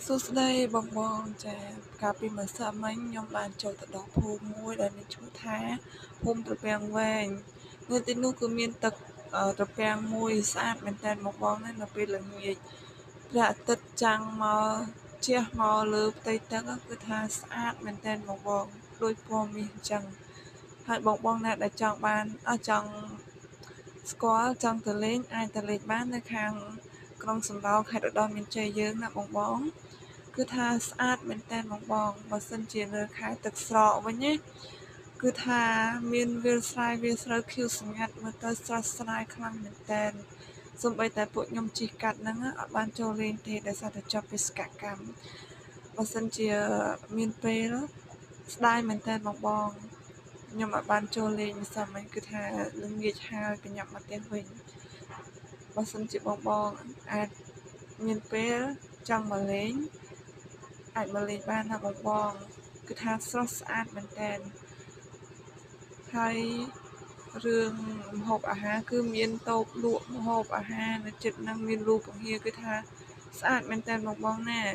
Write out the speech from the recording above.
សួស្តីបងបងចាកាលពីម្សិលមិញខ្ញុំបានចូលទៅដល់ភូមិមួយដែលមានឈ្មោះថាភូមិត្រពាំងវែងនៅទីនោះគឺមានទឹកត្រពាំងមួយស្អាតមែនទែនបងបងណានៅពេលល្ងាចព្រះអាទិត្យចាំងមកជះមកលើផ្ទៃទឹកគឺថាស្អាតមែនទែនបងបងដូចពណ៌មាសអញ្ចឹងហើយបងបងណាដែលចង់បានចង់ស្គាល់ចង់ទៅលេងអាចទៅលេងបាននៅខាងក្រុងសំរោងខេត្តឧត្តរមានជ័យយើងណាបងបងគឺថាស្អាតមែនតើបងបងបើសិនជានៅខែទឹកស្រកវិញណាគឺថាមានវាលស្រែវាលស្រូវខៀវស្ងាត់មើលទៅស្រស់ស្រាយខ្លាំងមែនតើសូម្បីតែពួកខ្ញុំជិះកាត់ហ្នឹងអត់បានចូលលេងទេដោយសារតែជាប់បេសកកម្មបើសិនជាមានពេលស្ដាយមែនតើបងបងខ្ញុំអត់បានចូលលេងម្សិលមិញគឺថាល្ងាចហើយកញ្ញាប់មកផ្ទះវិញបើសិនជាបងបងអាចមានពេលចង់មកលេងអាចមកលេងបានណាបងបងគឺថាស្រស់ស្អាតមែនតើហើយរឿងម្ហូបអាហារគឺមានតូបលក់ម្ហូបអាហារនៅជិតនឹងមានលូពង្ហាគឺថាស្អាតមែនតើបងបងណា។